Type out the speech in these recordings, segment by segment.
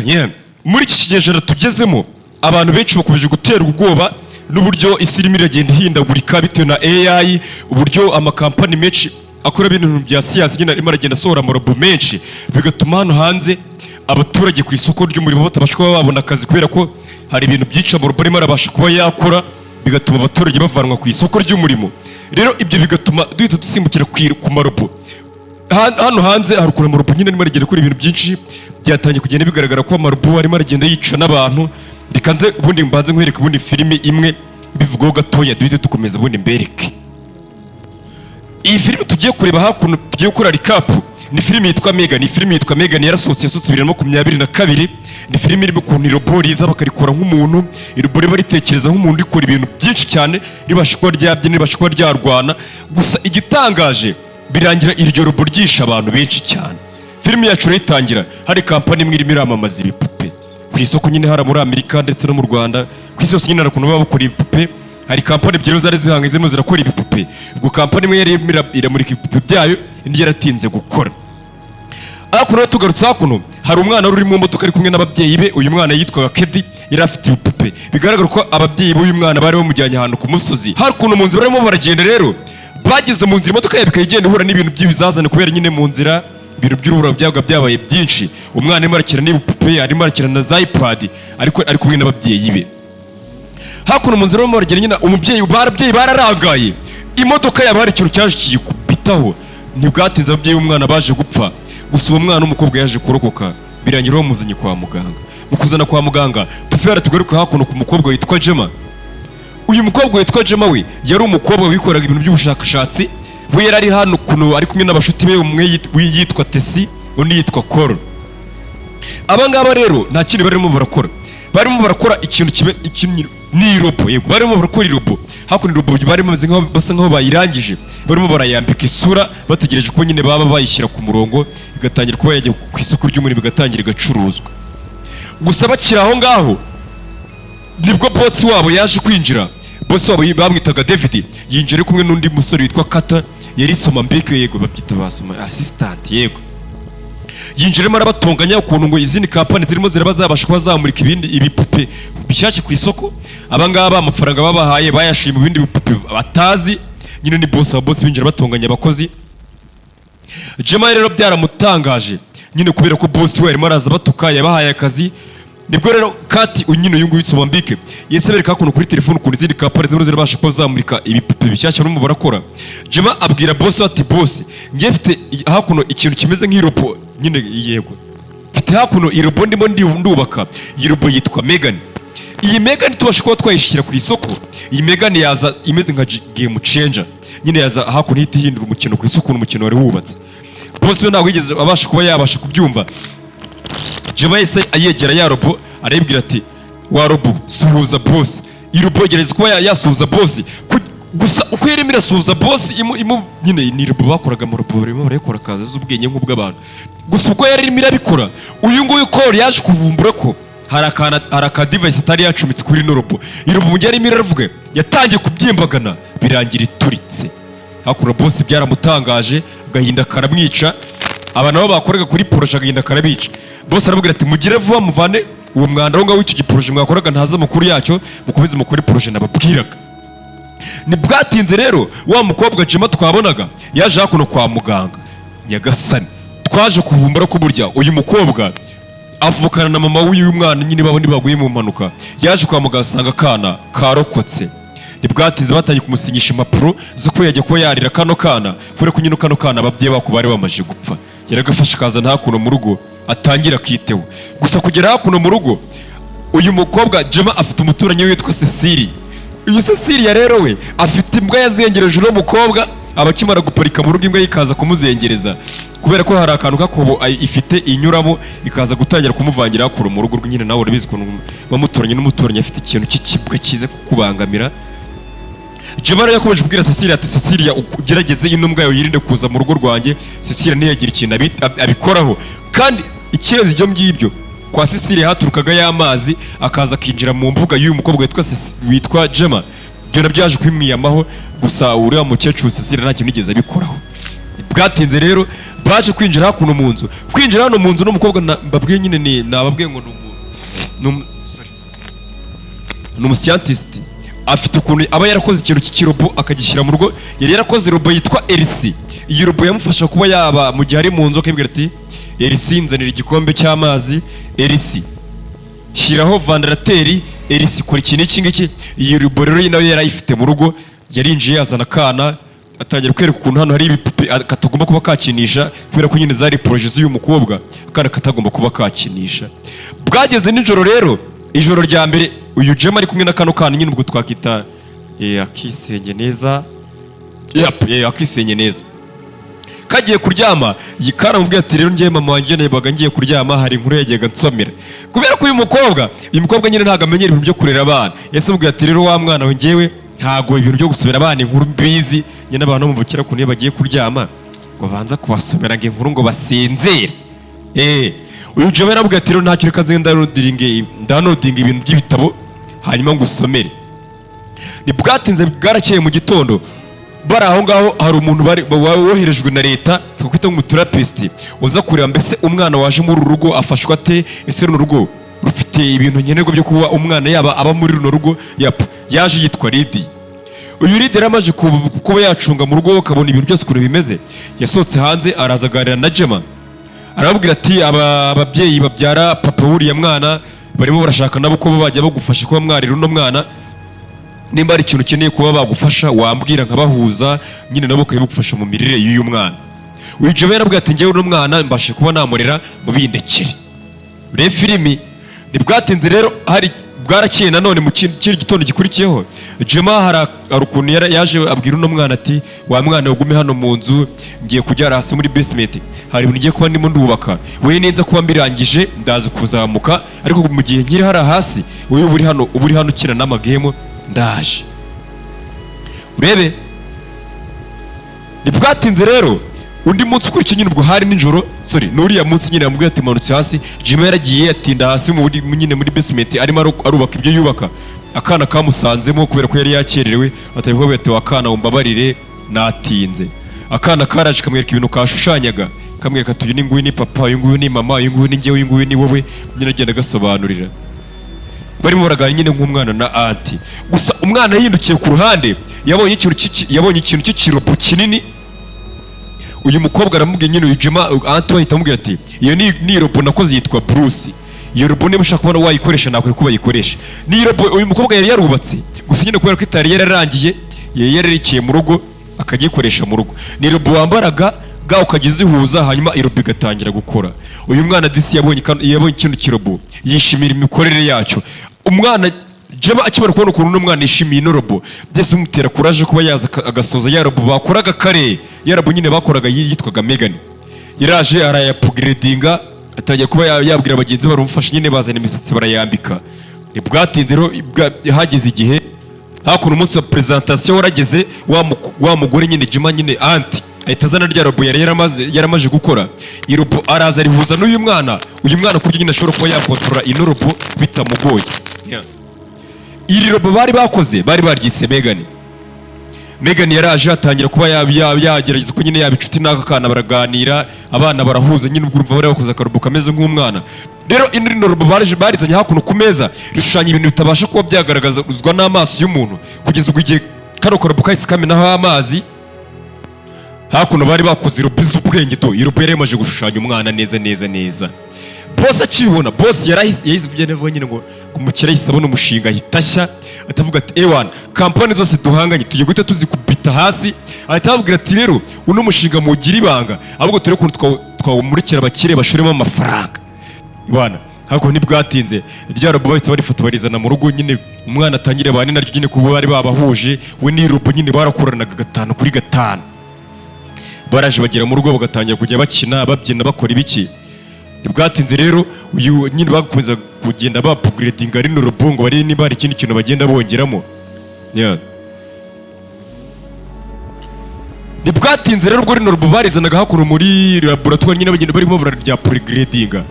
Yeah. Muri iki kinyejana tugezemo, abantu benshi bakomeje guterwa ubwoba n'uburyo isi irimo iragenda ihindagurika bitewe na AI, uburyo amakampani menshi akora ibintu bya siyansi nyine arimo aragenda asohora amarobo menshi, bigatuma hano hanze abaturage ku isoko ry'umurimo batabasha kuba babona akazi, kubera ko hari ibintu byinshi amarobo arimo arabasha kuba yakora, bigatuma abaturage bavanwa ku isoko ry'umurimo. Rero ibyo bigatuma duhita dusimbukira ku marobo. Hano hanze hari ukuntu amarobo nyine arimo aragenda akora ibintu byinshi. Byatangiye kugenda bigaragara ko amarobo arimo aragenda yica n'abantu. Reka nze ubundi mbanze nkwereke ubundi filimi imwe bivugaho gatoya, duhite dukomeza, ubundi mbereke iyi filimi tugiye kureba hakuno, tugiye gukora recap. Ni filimi yitwa Megan. Ni filimi yitwa Megan, yarasohotse, yasohotse 2022. Ni filimi irimo ukuntu irobo riza bakarikora nk'umuntu, irobo riba ritekereza nk'umuntu, rikora ibintu byinshi cyane, ribasha kuba ryabyina, ribasha kuba ryarwana. Gusa igitangaje, birangira iryo robo ryishe abantu benshi cyane. Filimi yacu rero itangira hari kampani imwe irimo iramamaza ibipupe ku isoko nyine, hara muri Amerika ndetse no mu Rwanda, ku isi yose nyine hari ukuntu baba bakora ibipupe. Hari kampani ebyiri zari zihanganye, zirimo zirakora ibipupe. Ubwo kampani imwe yari irimo iramurika ibipupe byayo, indi yaratinze gukora. Hakuno rero, tugarutse hakuno, hari umwana wari uri mu modoka ari kumwe n'ababyeyi be. Uyu mwana yitwaga Kedi, yari afite ibipupe. Bigaragara ko ababyeyi b'uyu mwana bari bamujyanye ahantu ku musozi. Hari ukuntu mu nzira barimo baragenda. Rero bageze mu nzira, imodoka yabo ikaba igenda ihura n'ibintu by'ibizazane, kubera nyine mu nzira ibintu by'urubura byabaga byabaye byinshi. Umwana arimo arakina n'ibipupe, arimo arakina na za iPad, ariko ari kumwe n'ababyeyi be. Hakuno mu nzira barimo baragenda nyine, umubyeyi, barabyeyi bararangaye, imodoka yabo hari ikintu cyaje kiyikubitaho. Ntibwatinze ababyeyi b'umwana baje gupfa. Gusa uwo mwana w'umukobwa yaje kurokoka, birangira bamuzanye kwa muganga. Mu kuzana kwa muganga, tufere tugaruke hakuno ku mukobwa witwa Jema. Uyu mukobwa witwa Jema we yari umukobwa wikoraga ibintu by'ubushakashatsi. We yari ari hano ukuntu ari kumwe n'abashuti be, umwe yitwa Tesi, undi yitwa Koro. Aba ngaba rero nta kindi barimo barakora, barimo barakora ikintu kibe ikintu ni irobo. Yego, barimo barakora irobo. Hakuno irobo barimo bameze nkaho basa nkaho bayirangije, barimo barayambika isura, bategereje ko nyine baba bayishyira ku murongo, igatangira kuba yajya ku isoko ry'umurimo, igatangira igacuruzwa. Gusa bakiri aho ngaho, nibwo bosi wabo yaje kwinjira. Bosi wabo bamwitaga David, yinjira ari kumwe n'undi musore witwa Kata, yari somambike, yego babyita basoma assistant. Yego, yinjiramo arabatonganya ukuntu ngo izindi kampani zirimo ziraba zabasha kuba zamurika ibindi ibipupe bishyashya ku isoko, abangaba amafaranga babahaye bayashiye mu bindi bipupe batazi. Nyine ni bosi wa bosi, binjira batonganya abakozi. Jema rero byaramutangaje nyine, kubera ko bosi we arimo araza batuka yabahaye akazi. Nibwo rero Kati nyine, uyu nguyu Somambike, yese bereka hakuno kuri telefone ukuntu izindi kampani zirimo zirabasha kuba zamurika ibipupe bishyashya barimo barakora. Jema abwira bosi we ati: "Bosi, njye mfite hakuno ikintu kimeze nk'irobo nyine. Yego, mfite hakuno irobo ndimo ndubaka. Iyi robo yitwa Megan. Iyi Megan tubasha kuba twayishyira ku isoko, iyi Megan yaza imeze nka game changer nyine, yaza hakuno ihita ihindura umukino ku isoko, ukuntu umukino wari wubatse." Bosi we ntabwo yigeze abasha kuba yabasha kubyumva. Jema yahise ayegera ya robo, arayibwira ati: "Wa robo, suhuza bosi." Iyi robo igerageza kuba yasuhuza bosi. Gusa uko yarimo irasuhuza bosi imu nyine ni robo bakoraga mu robo, barimo barayikora akaza z'ubwenge nk'ubw'abantu. Gusa uko yari irimo irabikora, uyu nguyu Cole yaje kuvumbura ko hari akana, hari aka device atari yacometse kuri ino robo. Iyi robo mu gihe yarimo iravuga yatangiye kubyimbagana, birangira ituritse. Hakuno bosi byaramutangaje, agahinda karamwica. Abantu nabo bakoraga kuri projet agahinda karabica. Bose arababwira ati: "Mugire vuba muvane uwo mwanda aho ngaho w'icyo giprojet mwakoraga, ntazi amakuru yacyo, mukomeze mukore projet nababwiraga." Ntibwatinze rero, wa mukobwa Jema twabonaga yaje hakuno kwa muganga. Nyagasani, twaje kuvumbura ko burya uyu mukobwa avukana na mama w'uyu mwana nyine, babandi baguye mu mpanuka. Yaje kwa muganga asanga akana karokotse. Ntibwatinze batangiye kumusinyisha impapuro zo kuba yajya kuba yarira kano kana, kubera ko nyine kano kana ababyeyi bako bari bamaze gupfa. Yaragafashe akazana hakuno mu rugo, atangira akiteho. Gusa kugera hakuno mu rugo, uyu mukobwa Jema afite umuturanyi we witwa Cecilia. Uyu Cecilia rero we afite imbwa yazengereje uno mukobwa. Aba akimara guparika mu rugo, imbwa ye ikaza kumuzengereza, kubera ko hari akantu k'akobo ifite inyuramo, ikaza gutangira kumuvangira hakura mu rugo rwe. Nyine nawe urabizi ukuntu muba muturanye n'umuturanyi afite ikintu cy'ikibwa kiza kukubangamira. Jema rero yakomeje kubwira Cecilia ati: "Cecilia, ugerageze ino mbwa yawe yirinde kuza mu rugo rwanjye." Cecilia ntiyagira ikintu abikoraho. Kandi ikirenze ibyo ngibyo, kwa Cecilia haturukaga y'amazi akaza akinjira mu mbuga y'uyu mukobwa witwa Jema. Ibyo nabyo yaje kubimwiyamaho. Gusa uriya mukecuru Cecilia nta kintu yigeze abikoraho. Bwatinze rero, Baje kwinjira hakuno mu nzu. Kwinjira hano mu nzu n'umukobwa mbabwiye nyine, ni nababwiye ngo ni, sorry, ni umuscientist. Afite ukuntu aba yarakoze ikintu cy'ikirobo akagishyira mu rugo. Yari yarakoze robo yitwa Elsie. Iyi robo yamufasha kuba yaba mu gihe ari mu nzu akibwira ati: "Elsie, nzanira igikombe cy'amazi. Elsie, shyiraho ventilateur. Elsie, kora iki n'iki ngiki." Iyi robo rero nayo yari ayifite mu rugo. Yarinjiye, azana akana, atangira kwereka ukuntu hano hari ibipupe katagomba kuba kakinisha, kubera ko nyine zari projet z'uyu mukobwa, akana katagomba kuba kakinisha. Bwageze nijoro rero, ijoro rya mbere uyu Jema ari kumwe na kano kana nyine, ubwo twakita akisenge neza. Yep, akisenge neza. Kagiye kuryama, karamubwiye ati: "Rero njyewe mama wanjye nabaga ngiye kuryama, hari inkuru yajyaga nsomera." Kubera ko uyu mukobwa nyine ntabwo amenyera ibintu byo kurera abana, yahise amubwira ati: "Rero wa mwana we, njyewe ntabwo ibintu byo gusomera abana inkuru mbizi." Nyine abantu bo mu bukera, ukuntu iyo bagiye kuryama ngo banza kubasomera ngo inkuru ngo basinzire. Uyu Jema yaramubwiye ati: "Rero ntacyo, reka nze ndownloadinge ibintu by'ibitabo, hanyuma ngusomere." Ntibwatinze bwarakeye, mu gitondo bari aho ngaho, hari umuntu bari woherejwe na leta, twakwita nk'umutherapist, uza kureba mbese umwana waje muri uru rugo afashwa ate, ese runo rugo rufite ibintu nkenerwa byo kuba umwana yaba aba muri runo rugo. Yap, yaje yitwa Lidi. Uyu Lidi yari amaze kuba yacunga mu rugo, akabona ibintu byose ukuntu bimeze. Yasohotse hanze, araza aganira na Jema, arababwira ati: "Aba ababyeyi babyara papa w'uriya mwana barimo barashaka nabo ko bajya bagufasha kuba mwarira uno mwana. Nimba hari ikintu ukeneye kuba bagufasha, wambwira nkabahuza nyine, nabo bakabigufasha mu mirire y'uyu mwana." Uyu Jema yarabwira ati: "Njyewe uno mwana mbashe kuba namurera, mubindekere." Reba filimi. Ntibwatinze rero, hari bwarakeye nanone mu kindi gitondo gikurikiyeho. Jema hari ukuntu yaje abwira uno mwana ati: "Wa mwana, ugume hano mu nzu, ngiye kujya hasi muri basement, hari ibintu ngiye kuba ndimo ndubaka. We neza kuba mbirangije ndaza kuzamuka, ariko mu gihe nkiri hariya hasi, wowe uba uri hano ukina n'amagame, ndaje." Urebe, ntibwatinze rero, undi munsi ukurikiye nyine, ubwo hari nijoro, sorry, n'uriya munsi nyine yamubwiye ati manutse hasi. Jima yaragiye atinda hasi muri nyine muri basement, arimo arubaka ibyo yubaka. Akana kamusanzemo kubera ko yari yakererewe, atabivuga ati: "Wa kana, umbabarire natinze." Akana karaje kamwereka ibintu kashushanyaga, kamwereka ati: "Uyu ni nguyu ni papa, uyu nguyu ni mama, uyu nguyu ni njyewe, uyu nguyu ni wowe." Nyine agenda agasobanurira, barimo baraganira nyine nk'umwana na aunty. Gusa umwana yahindukiye ku ruhande, yabonye ikintu cy'ikirobo kinini. Uyu mukobwa aramubwiye nyine, uyu Jema aunty we ahita amubwira ati: "Iyo ni robo nakoze yitwa Bruce. Iyo robo niba ushaka kubona wayikoresha, nakwiye kuba bayikoresha." Ni robo uyu mukobwa yari yarubatse, gusa nyine kubera ko itari yararangiye, yari yararekeye mu rugo, akagikoresha mu rugo. Ni robo wambaraga ga ukajya uzihuza, hanyuma irobo igatangira gukora. Uyu mwana disi yabonye kino kirobo, yishimira imikorere yacyo. Umwana Jema akimara kubona ukuntu uno mwana yishimiye ino robo, byose bimutera courage kuba yaza agasoza ya robo bakoraga kare. Ya robo nyine bakoraga yitwaga Megan. Yaraje arayaupgradinga, atangira kuba yabwira bagenzi be baramufasha nyine, bazana imisatsi barayambika. Ntibwatinze rero, hageze igihe hakuno umunsi wa presentation warageze. Wa mugore nyine Jima nyine aunty ahita azana rya robo yari yaramaze gukora. Irobo araza arihuza n'uyu mwana. Uyu mwana ku buryo nyine ashobora kuba yakontorora ino robo bitamugoye. Yeah. Iri robo bari bakoze bari baryise Megan. Megan yaraje atangira kuba yagerageza ko nyine yaba inshuti n'aka kana, baraganira, abana barahuza nyine. Ubwo urumva bari bakoze akarobo kameze nk'umwana. Rero ino rino robo barizanye hakuno ku meza, rishushanya ibintu bitabasha kuba byagaragazwa n'amaso y'umuntu, kugeza ubwo igihe kano karobo kahise kamenaho amazi. Hakuno bari bakoze irobo z'ubwenge do. Irobo yari yamaze gushushanya umwana neza neza neza. Boss akibibona, boss yarahise yahise kugenda avuga nyine ngo umukire ahise abona umushinga, ahita ashya, atavuga ati: "Ewana, kampani zose duhanganye tugiye guhita tuzikubita hasi." Ahita ababwira ati: "Rero uno mushinga mugira ibanga, ahubwo turebe ukuntu twawumurikira abakire bashoremo amafaranga." Bana hakuno ntibwatinze, rya robo bahise barifata barizana mu rugo nyine, umwana atangire bane naryo nyine, kuba bari babahuje we n'irobo nyine barakoranaga gatanu kuri gatanu. Baraje bagera mu rugo, bagatangira kujya bakina, babyina, bakora ibiki. Ntibwatinze rero, uyu nyine bakomeza kugenda baupgradinga rino robo ngo barebe niba hari ikindi kintu bagenda bongeramo. Yeah. Ntibwatinze rero, ubwo rino robo barizanaga hakuno muri laboratoire nyine, bagenda barimo bararyaupgradinga.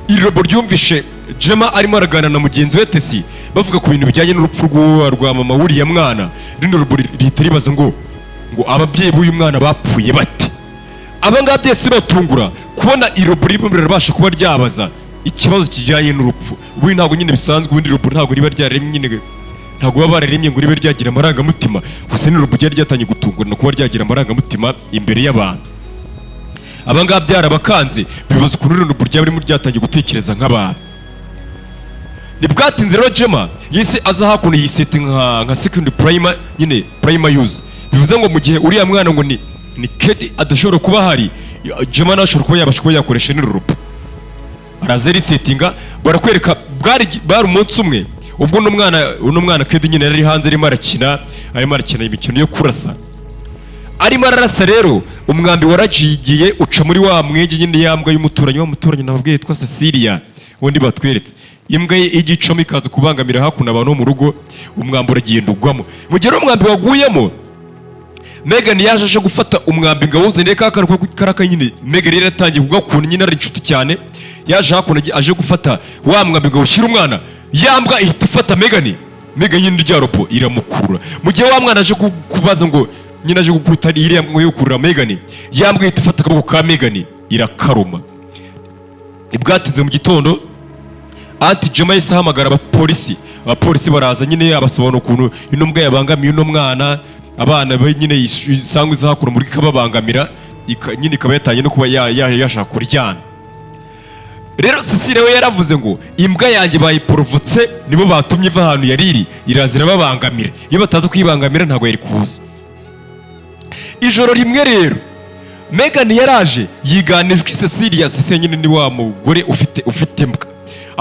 Iri robo ryumvishe Jema arimo araganira na mugenzi we Tesi, bavuga ku bintu bijyanye n'urupfu rwa mama w'uriya mwana. Rino robo rihita ribaza ngo ababyeyi b'uyu mwana bapfuye bate? Aba ngaba byose bibatungura kubona irobo ririmo rirabasha kuba ryabaza ikibazo kijyanye n'urupfu. Ubundi ntabwo nyine bisanzwe, ubundi robo ntabwo riba ryaremye nyine, ntabwo baba bararemye ngo ribe ryagira amarangamutima. Gusa ni robo ryari ryatangiye gutungurana kuba ryagira amarangamutima imbere y'abantu. Aba ngaba byarabakanze, bibaza ukuntu rino robo ryaba ririmo ryatangiye gutekereza nk'abantu. Ntibwatinze rero, Jema yise aza hakuno, yiseta nka second prime nyine, prime user. Bivuze ngo mu gihe uriya mwana ngo ni Kate adashobora kuba ahari, Jema nawe ashobora kuba yabasha kuba yakoresha n'uru robo. Araza risetinga. Barakwereka bwari umunsi umwe ubwo uno mwana Kate nyine yari ari hanze arimo arakina imikino yo kurasa. Arimo ararasa rero, umwambi warajigiye uca muri wa mwenge nyine, ya mbwa y'umuturanyi, wa muturanyi nababwiye yitwa Cecilia wundi batweretse. Imbwa ye ijya icamo ikaza kubangamira hakuno abantu bo mu rugo. Umwambi uragenda ugwamo. Mu gihe rero umwambi waguyemo, Megan yaje aje gufata umwambi ngo awuzanire ka kantu karaka nyine. Megan yari yaratangiye kugakunda nyine, ari inshuti cyane. Yaje hakuno aje gufata wa mwambi ngo awushyire umwana, ya mbwa ihita ifata Megan. Megan nyine rya robo iramukurura. Mu gihe wa mwana aje kubaza ngo nyine aje gukubita iriya mbwa yo kurura Megan, ya mbwa ihita ifata akaboko ka Megan irakaruma. Ntibwatinze, mu gitondo Auntie Jema yahise ahamagara abapolisi. Abapolisi baraza nyine, abasobanura ukuntu ino mbwa yabangamiye uno mwana, abana be nyine isangwa iza hakuno muri ikababangamira, nyine ikaba yatangiye no kuba yashaka kuryana. Rero Cecile we yaravuze ngo imbwa yanjye bayiporovotse, nibo batumye iva ahantu yari iri iraza irababangamira, iyo bataza kuyibangamira ntabwo yari kuza. Ijoro rimwe rero Megan yaraje yigana ijwi Cecilia. Cecilia nyine ni wa mugore ufite imbwa.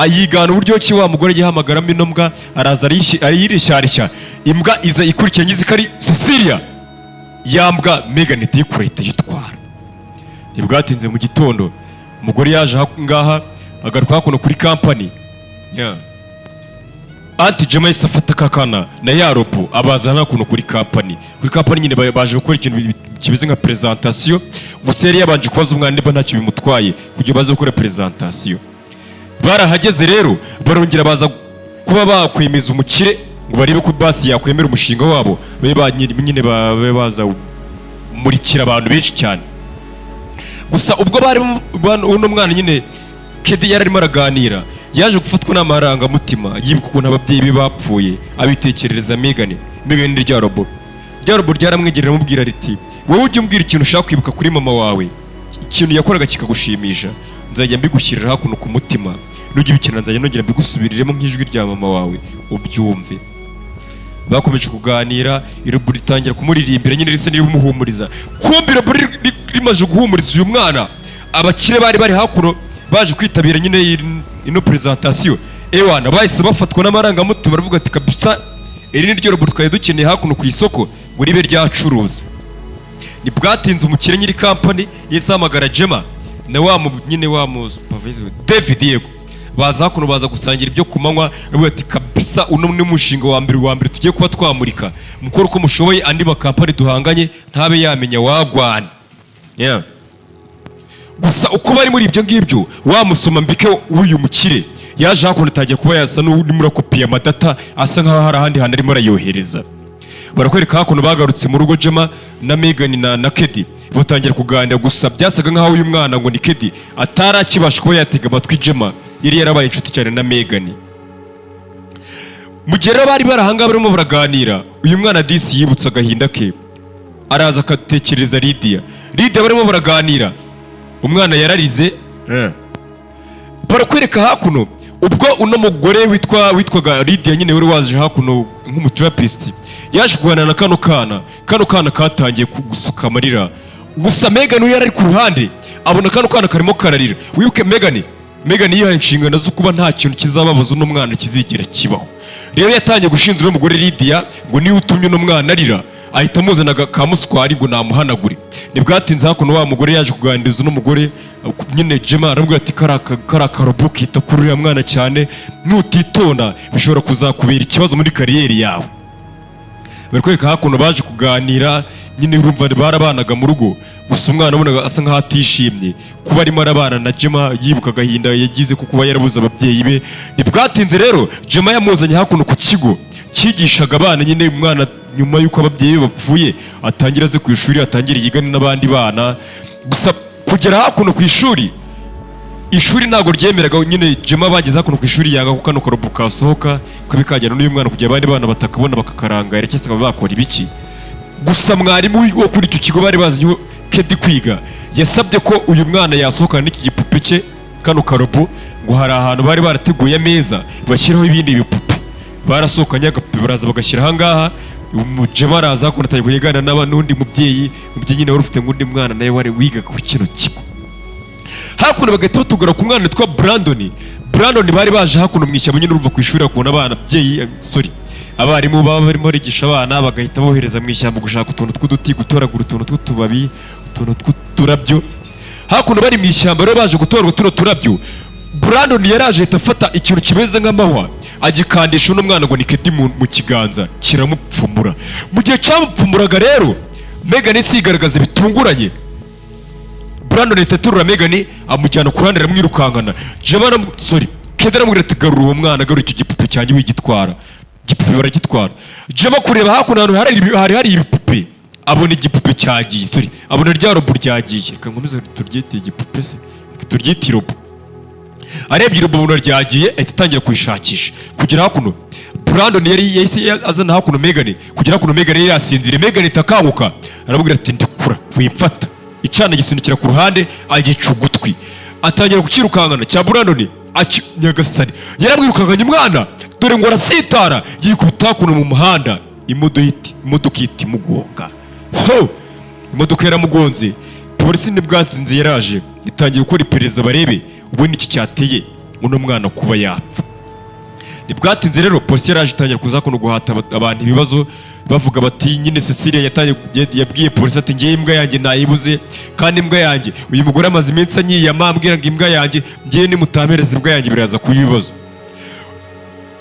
Yigana uburyo ki wa mugore yahamagaramo ino mbwa, araza ayirishyarishya, imbwa iza ikurikiye ngizi ko ari Cecilia. Ya mbwa Megan ihita yikura, ihita yitwara. Ntibwatinze, mu gitondo umugore yaje aha ngaha, agaruka hakuno kuri kampani. Yeah. Auntie Jema yahise afata ka kana na ya robo, abazana hakuno kuri kampani. Kuri kampani nyine baje gukora ikintu kimeze nka presentation. Gusa yari yabanje kubaza umwana niba ntacyo bimutwaye kugira baze gukora presentation. Barahageze rero, barongera baza kuba bakwemeza umukire ngo barebe ko basi yakwemera umushinga wabo, babe ba nyine babe baza murikira abantu benshi cyane. Gusa ubwo bari uno mwana nyine Kedi yari arimo araganira, yaje gufatwa n'amarangamutima, yibuka ukuntu ababyeyi be bapfuye, abitekerereza Megan. Megan ni rya robo. Rya robo ryaramwegerera, amubwira riti: "Wowe ujye umbwira ikintu ushaka kwibuka kuri mama wawe, ikintu yakoraga kikagushimisha, nzajya mbigushyirira hakuno ku mutima. Nujya ubikenera nzajya nongera mbigusubiriremo nk'ijwi rya mama wawe ubyumve." Bakomeje kuganira, irobo ritangira kumuririmbira nyine, risa n'irimuhumuriza. Kumbe irobo rimaze guhumuriza uyu mwana, abakire bari bari hakuno baje kwitabira nyine ino presentation, ewana bahise bafatwa n'amarangamutima, baravuga ati: "Kabisa iri ni ryo robo twari dukeneye hakuno ku isoko ngo ribe ryacuruza." Ntibwatinze, umukire nyiri kampani yahise ahamagara Jema na wa nyine wa mu supervisor David, yego, baza hakuno, baza gusangira ibyo ku manywa. Aravuga ati: "Kabisa uno ni umushinga wa mbere tugiye kuba twamurika, mukore uko mushoboye andi makampani duhanganye ntabe yamenya wagwana." Yeah. Gusa uko bari muri ibyo ngibyo, wa musoma mbike w'uyu mukire yaje hakuno, atangiye kuba yasa n'urimo urakopiye amadata, asa nkaho hari ahandi hantu arimo arayohereza. Barakwereka hakuno bagarutse mu rugo, Jema na Megan na Kedi batangira kuganira. Gusa byasaga nkaho uyu mwana ngo ni Kedi atari akibasha kuba yatega amatwi Jema, yari yarabaye inshuti cyane na Megan. Mu gihe rero bari bari ahangaha barimo baraganira, uyu mwana disi yibutse agahinda ke, araza akatekereza Lydia. Lydia barimo baraganira, umwana yararize. Barakwereka hakuno ubwo uno mugore witwaga Lydia nyine wari waje hakuno nk'umutherapist yaje kuganira na kano kana. Kano kana katangiye gusuka amarira. Gusa Megan we yari ari ku ruhande, abona kano kana karimo kararira. Wibuke Megan yihaye inshingano zo kuba nta kintu kizababaza uno mwana kizigera kibaho. Rero yatangiye gushinja uno mugore Lydia ngo niwe utumye uno mwana arira, ahita amuzana ka muswari ngo namuhanagure. Ntibwatinze, hakuno wa mugore yaje kuganiriza uno mugore nyine Jema, aramubwira ati: Kariya karobo kita kuri uriya mwana cyane, nutitonda bishobora kuzakubera ikibazo muri career yawe." Bari kwereka hakuno baje kuganira nyine, urumva barabanaga mu rugo. Gusa umwana wabonaga asa nkaho atishimye kuba arimo arabana na Jema, yibuka agahinda yagize ko kuba yarabuze ababyeyi be. Ntibwatinze rero, Jema yamuzanye hakuno ku kigo cyigishaga abana nyine. Umwana nyuma y'uko ababyeyi be bapfuye atangira aze ku ishuri, atangira yigane n'abandi bana. Gusa kugera hakuno ku ishuri, ishuri ntabwo ryemeraga nyine. Jema bageze hakuno ku ishuri, yanga ko kano karobo kasohoka kabe kajyana n'uyu mwana, kugira abandi bana batakabona bakakarangara cyangwa se bakaba bakora ibiki. Gusa mwarimu wo kuri icyo kigo bari bazi Kedi kwiga, yasabye ko uyu mwana yasohokana n'iki gipupe cye, kano karobo, ngo hari ahantu bari barateguye ameza bashyiraho ibindi bipupe. Barasohokanye agapupe, baraza bagashyira ahangaha. Umujema araza hakuno, atangiye kuganira n'undi mubyeyi. Umubyeyi nyine wari ufite ng'undi mwana nawe wari wigaga kuri kino kigo. Hakuno bagahita batugura ku mwana witwa Brandon. Brandon bari baje hakuno mu ishyamba nyine. Urumva ku ishuri bakubona abana, ababyeyi, sorry, abarimu baba barimo barigisha abana, bagahita bohereza mu ishyamba gushaka utuntu tw'uduti, gutoragura utuntu tw'utubabi, utuntu tw'uturabyo. Hakuno bari mu ishyamba rero, baje gutoragura tuno turabyo. Brandon yaraje ahita afata ikintu kimeze nk'amahwa, agikandisha uno mwana ngo ni Kedi mu kiganza, kiramupfumura. Mu gihe cyamupfumuraga rero, Megan isi yigaragaza bitunguranye. Brandon ahita aterura Megan, amujyana ku ruhande, aramwirukankana. Jema sorry, Kedi aramubwira ati: "Garura uwo mwana, garura icyo gipupe cyanjye, wigitwara." Igipupe baragitwara. Jema kureba hakuno ahantu hari ibipupe, abona igipupe cyagiye, sorry, abona rya robo ryagiye. Reka nkomeze turyite igipupe se, reka turyite irobo. Arebye irobo abona ryagiye, ahita atangira kuyishakisha. Kugera hakuno, Brandon yari yahise azana hakuno Megan. Kugera hakuno, Megan yari yasinziriye. Megan ahita akanguka, aramubwira ati: "Ndikura, wimfata." Icana gisunikira ku ruhande, agica ugutwi, atangira kukirukankana cya Brandon. Nyagasani, yaramwirukankanye umwana, dore ngo arasitara, yikubita hakuno mu muhanda, imodoka ihita imugonga. Ho imodoka yaramugonze. Polisi ntibwatinze yaraje, itangiye gukora iperereza barebe ubundi iki cyateye uno mwana kuba yapfa. Ntibwatinze rero, polisi yaraje, itangira kuza kuno guhata abantu ibibazo. Bavuga bati nyine Cecilia yatangiye yabwiye polisi ati: "Ngewe imbwa yanjye nayibuze, kandi imbwa yanjye uyu mugore amaze iminsi anyiyama, ambwira ngo imbwa yanjye, ngewe nimutampereza imbwa yanjye biraza kuba ibibazo."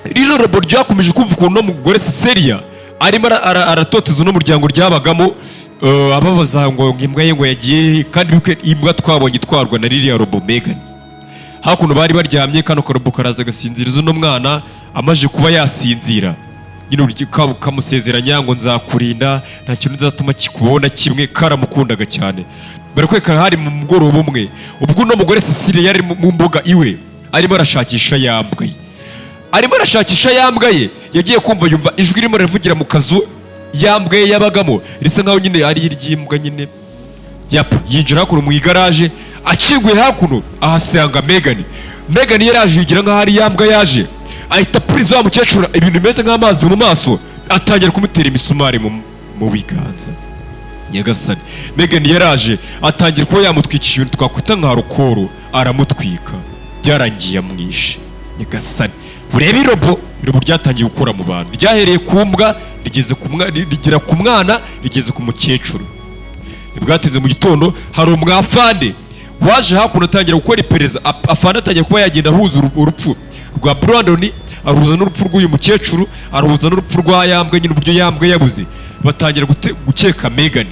Rino robo ryakomeje kumva ukuntu uno mugore Cecilia arimo aratoteza uno muryango ryabagamo, ababaza ngo imbwa ye ngo yagiye he, kandi wibuke imbwa twabonye itwarwa na ririya robo Megan. Hakuno bari baryamye, kano karobo karaza gasinziriza uno mwana. Amaze kuba yasinzira nyine, kamusezeranya ngo: "Nzakurinda, nta kintu nzatuma kikubona kimwe." Karamukundaga cyane. Barakwereka hari mu mugoroba umwe, ubwo uno mugore Cecilia yari mu mbuga iwe, arimo arashakisha ya mbwa ye. Arimo arashakisha ya mbwa ye, yagiye kumva yumva ijwi ririmo riravugira mu kazu ya mbwa ye yabagamo, risa nkaho nyine ari iry'imbwa nyine. Yap, yinjira hakuno mu igaraje, akinguye hakuno ahasanga Megan. Megan yaraje yigira nkaho ari ya mbwa yaje, ahita apuriza wa mukecuru ibintu bimeze nk'amazi mu maso, atangira kumutera imisumari mu biganza. Nyagasani, Megan yaraje atangira kuba yamutwikisha ibintu twakwita nka alcool, aramutwika, byarangiye amwishe. Nyagasani, urebe irobo. Irobo ryatangiye gukora mu bantu, ryahereye ku mbwa, rigera ku mwana, rigeze ku mukecuru. Ntibwatinze, mu gitondo hari umwafande waje hakuno, atangira gukora iperereza. Afande atangira kuba yagenda ahuza urupfu rwa Brandon, aruhuza n'urupfu rw'uyu mukecuru, aruhuza n'urupfu rwa yambwa nyine, uburyo yambwa yabuze. Batangira gukeka Megan.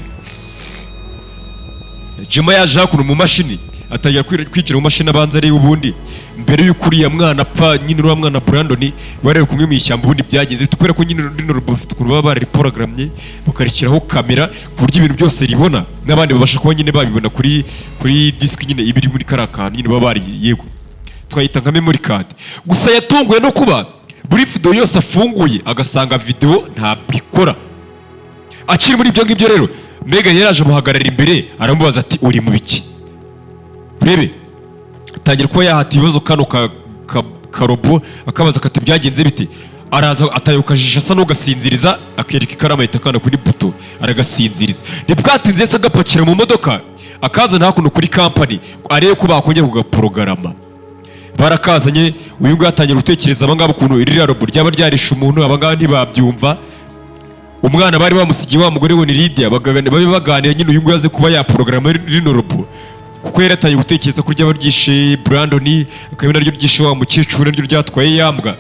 Jima yaje hakuno mu mashini, atangira kwigira mu mashini, abanza areba ubundi mbere y'uko uriya mwana apfa nyine, uriya mwana Brandon bari kumwe mu ishyamba, ubundi byagenze bite? Kubera ko nyine rino robo bafite ukuntu baba barariporogramye, bakarishyiraho kamera ku buryo ibintu byose ribona n'abandi babasha kuba nyine babibona kuri disiki nyine iba iri muri kariya kantu nyine baba bari, yego, twayita nka memory card. Gusa yatunguwe no kuba buri video yose afunguye agasanga video ntabwo ikora. Akiri muri ibyo ngibyo rero, Megan yaraje amuhagarara imbere, aramubaza ati: "Uri mu biki?" Urebe atangira kuba yahata ibibazo kano karobo, akabaza kati: "Byagenze bite?" Araza ataye ukajisha, asa n'ugasinziriza, akereka ikaramu, ahita akanda kuri buto, aragasinziriza. Ntibwatinze yahise agapakira mu modoka, akazana hakuno kuri kampani arebe ko bakongera kugaporogarama. Barakazanye. Uyu nguyu atangira gutekereza abangaba ukuntu ririya robo ryaba ryarishe umuntu. Abangaba ntibabyumva. Umwana bari bamusigiye wa mugore we ni Lydia, babe baganira nyine, uyu nguyu aze kuba yaporogaramu rino robo, kuko yari yatangiye gutekereza ko ryaba ryishe Brandon, akaba naryo ryishe wa mukecuru, naryo ryatwaye yambwa.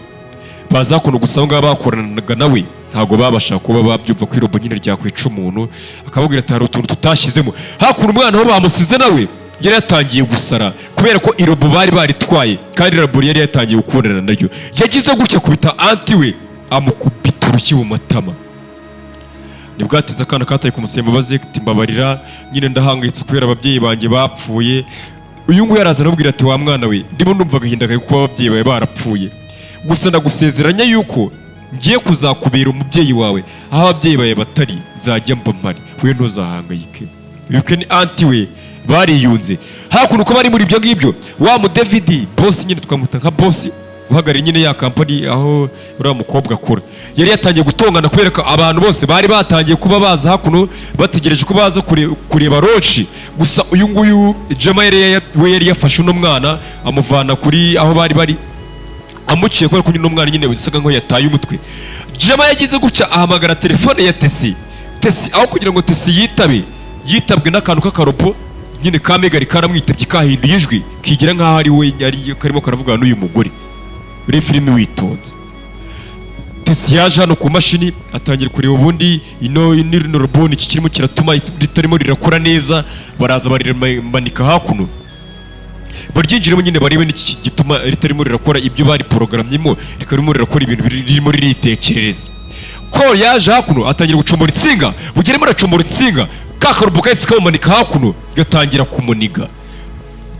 Baza hakuno. Gusa abo ngabo bakoranaga nawe ntabwo babasha kuba babyumva ko irobo nyine ryakwica umuntu. Akababwira ati: "Hari utuntu tutashyizemo." Hakuno umwana aho bamusize nawe yari yatangiye gusara, kubera ko irobo bari baritwaye, kandi robo yari yatangiye gukundana naryo. Yagize gutya kubita aunty we, amukubita urushyi mu matama. Nibwatinze akana kataye kumusaba imbabazi ati: "Mbabarira nyine, ndahangayitse kubera ababyeyi banjye bapfuye." Uyu nguyu araza aramubwira ati: "Wa mwana we, ndimo ndumva agahinda kawe kuba ababyeyi bawe barapfuye, gusa ndagusezeranya yuko ngiye kuzakubera umubyeyi wawe. Aho ababyeyi bawe batari, nzajya mba mpari, we ntuzahangayike." Wibuke ni aunty we, bariyunze. Hakuno uko bari muri ibyo ngibyo, wa mu David boss nyine, twamuta nka boss uhagarariye nyine ya company aho uriya mukobwa akora, yari yatangiye gutongana kubera ko abantu bose bari batangiye kuba baza hakuno, bategereje ko baza kureba launch. Gusa uyu nguyu Jema we yari yafashe uno mwana, amuvana kuri aho bari bari, amuciye kubera ko uno mwana nyine bisaga nkaho yataye umutwe. Jema yagize gutya ahamagara telefone ya Tesi. Tesi, aho kugira ngo Tesi yitabe, yitabwe n'akantu k'akarobo nyine ka Megari. Karamwitabye kahinduye ijwi, kigira nkaho ari we yari karimo karavugana n'uyu mugore. Uri filime witonze. Tesi yaje hano ku mashini, atangira kureba ubundi ino rino robot iki kirimo kiratuma ritarimo rirakora neza. Baraza barimanika hakuno, baryinjiremo nyine barebe n'iki gituma ritarimo rirakora ibyo bari porogaramyemo, rikarimo rirakora ibintu ririmo riritekerereza. Ko yaje hakuno atangira gucombora insinga, bugeremo aracomora insinga, ka karobo kahise kamumanika hakuno, gatangira kumuniga.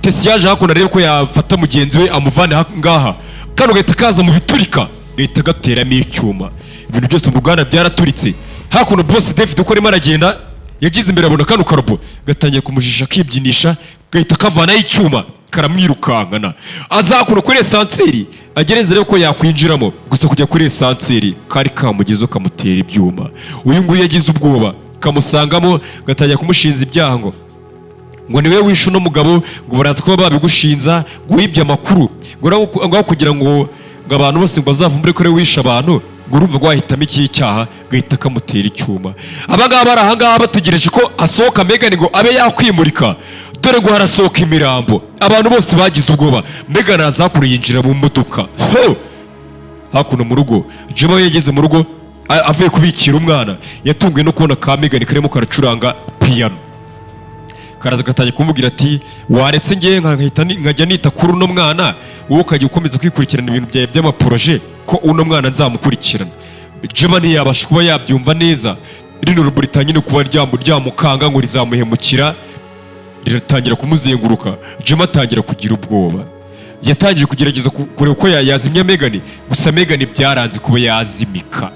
Tesi yaje hakuno arebe ko yafata mugenzi we amuvane ngaha, kano gahita kaza mu biturika, gahita gateramo icyuma. Ibintu byose mu ruganda byaraturitse. Hakuno boss David uko arimo aragenda, yagize imbere abona kano karobo gatangiye kumujisha, akibyinisha, gahita kavanaho icyuma, karamwirukankana. Aza hakuno kuri ascenseur, agereza rero ko yakwinjiramo, gusa kujya kuri ascenseur kari kamugezeho, kamutera ibyuma. Uyu nguyu yagize ubwoba, kamusangamo, gatangira kumushinza ibyaha ngo niwe wishe uno mugabo, ngo baraza kuba babigushinza, ngo wibye amakuru, ngo aho kugira ngo abantu bose ngo bazavumbure ko ariwe wishe abantu, ngo urumva ngo wahitamo iki cyaha? Gahita kamutera icyuma. Abangaba bari ahangaha bategereje ko asohoka Megan ngo abe yakwimurika. Dore ngo harasohoka imirambo, abantu bose bagize ubwoba. Megan araza hakuno yinjira mu modoka. Ho! Hakuno mu rugo, Jema we yageze mu rugo avuye kubikira umwana, yatunguwe no kubona ka Megan karimo karacuranga piyano. Karaza gatangira kumubwira ati: "Waretse ngewe nkajya nita kuri uno mwana, wowe ukajya ukomeza kwikurikirana ibintu byawe by'amaprojet, ko uno mwana nzamukurikirana." Jema ntiyabasha kuba yabyumva neza. Rino rubo ritangiye kuba ryamukanga ngo rizamuhemukira, riratangira kumuzenguruka. Jema atangira kugira ubwoba. Yatangiye kugerageza kureba uko yazimya Megan, gusa Megan byaranze kuba yazimika.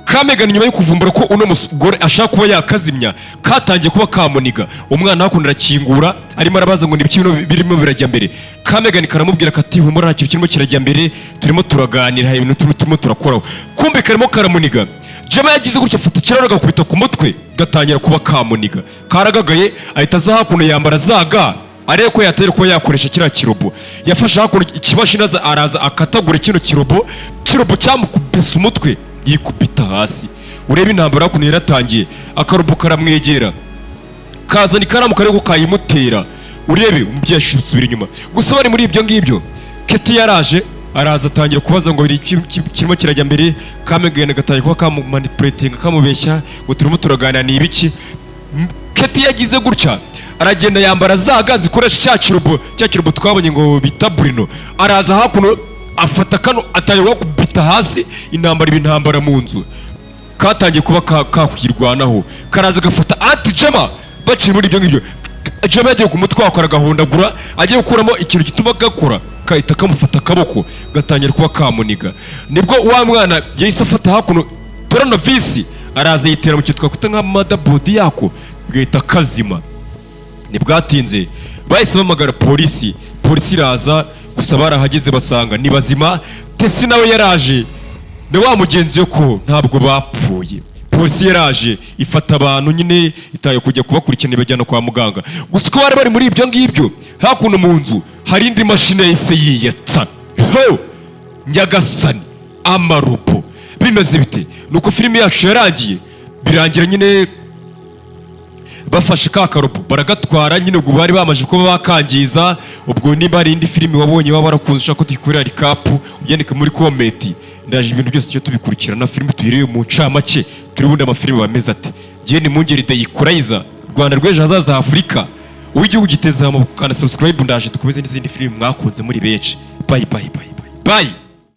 Ka Megan, nyuma yo kuvumbura ko uno mugore ashaka kuba yakazimya, katangiye kuba kamuniga. Umwana hakuno arakingura, arimo arabaza ngo nibiki bino birimo birajya mbere. Ka Megan karamubwira kati: "Humura, nta kintu kirimo kirajya mbere, turimo turaganira, hari ibintu turimo turakoraho." Kumbe karimo karamuniga. Jema yagize gutya afata ikirahure agakubita ku mutwe, gatangira kuba kamuniga, karagagaye. Ahita aza hakuno yambara za gants, arebe ko yatari kuba yakoresha kiriya kirobo. Yafashe hakuno ikimashini, aza araza akatagura kino kirobo. Kirobo cyamukubise umutwe, yikubita hasi. Urebe intambara hakuno yaratangiye. Akarobo karamwegera, kazana ikaramu kariko kayimutera. Urebe umubyeyi asubira inyuma. Gusa bari muri ibyo ngibyo, Keti yaraje, araza atangira kubaza ngo kirimo kirajya mbere. Kamegana gatangira kuba kamumanipulatinga, kamubeshya ngo turimo turaganira, ni ibiki. Keti yagize gutya aragenda yambara za gants zikoresha cya kirobo, cya kirobo twabonye ngo bita Bruno. Araza hakuno afata kano, atangira kubita hasi. Intambara iba intambara mu nzu, katangiye kuba kakwirwanaho. Karaza gafata ati Jema. Bakiri muri ibyo ngibyo, Jema yagiye ku mutwe wako aragahondagura, agiye gukuramo ikintu gituma gakora, kahita kamufata akaboko, gatangira kuba kamuniga. Nibwo wa mwana yahise afata hakuno tournevis, araza yitera mu kintu twakwita nka motherboard yako, gahita kazima. Ntibwatinze bahise bahamagara polisi. Polisi iraza, gusa barahageze basanga ni bazima. Tesi nawe yaraje na wa mugenzi we, ko ntabwo bapfuye. Polisi yaraje ifata abantu nyine, itaye kujya kubakurikirana, ibajyana kwa muganga. Gusa uko bari bari muri ibyo ngibyo, hakuno mu nzu hari indi mashini yahise yiyatsa. Ho nyagasani, amarobo bimeze bite? Nuko filime yacu yarangiye, birangira nyine bafashe ka karobo baragatwara nyine, ubwo bari bamaze kuba bakangiza. Ubwo niba hari indi filime wabonye waba warakunze, ushaka ko tuyikorera recap, ubyandike muri comment. Ndaje ibintu byose tujye tubikurikirana, filime tuyirebe mu ncamake, turi ubundi amafilime bameze ate. Njye ni Mungeri The Equalizer, Rwanda rw'ejo hazaza Afurika, uw'igihugu giteze amaboko. Kanda subscribe, ndaje dukomeze n'izindi filime mwakunze muri benshi. Bye bye bye bye bye.